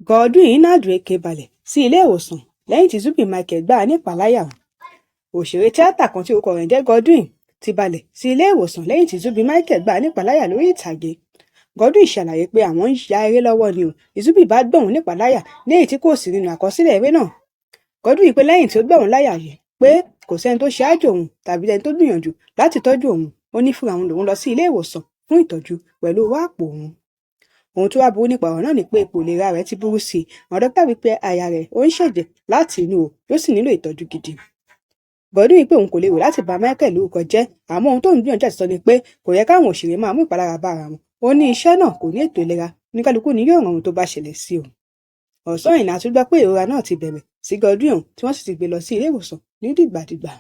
Godwin Nnadu balẹ̀ sí ilé ìwòsàn lẹ́yìn tí Zubby Michael gbá a nípàá láyà. Òṣèré tíátà kan tí orúkọ rẹ̀ ń jẹ́ Godwin ti balẹ̀ sí ilé ìwòsàn lẹ́yìn tí Zubby Michael gbá a nípàá láyà lórí ìtàgé. Godwin ṣàlàyé pé àwọn ń ya eré lọ́wọ́ ni ní Zubby bá gbá òun nípàá láyà ní èyí tí kò sí nínú àkọsílẹ̀ eré náà. Godwin pé lẹ́yìn tí ó gbá òun láyà yìí pé kò sẹ́ni tó ṣe aájò òun tàbí ẹni tó gbìyànjú láti tọ́jú òun. Ó ní fúnra òun lòun lọ sí ilé ìwòsàn fún ìtọ́jú pẹ̀lú owó àpò òun. Ohun tó wá burú nípa ọ̀rọ̀ náà ni pé ipò ìlera rẹ̀ ti burú sí i. Àwọn dókítà wí pé àyà rẹ̀ ó ń ṣẹ̀jẹ̀ láti inú o, yóò sì nílò ìtọ́jú gidi. Godwin pé òun kò lérò láti ba Michael lórúkọ jẹ́, àmọ́ ohun tóun gbìyànjú àti sọ ni pé kò yẹ káwọn òṣèré máa mú ìpalára bá ara wọn. Ó ní iṣẹ́ náà kò ní ètò ìlera, oníkálukú ni yóò rán ohun tó bá ṣẹlẹ̀ sí o. Ọ̀sán yìí ni a tún gbọ́ pé ìrora náà ti bẹ̀rẹ̀ sí Godwin ọ̀hún, tí wọ́n sì ti gbé lọ sí ilé ìwòsàn ní dìgbàdìgbà.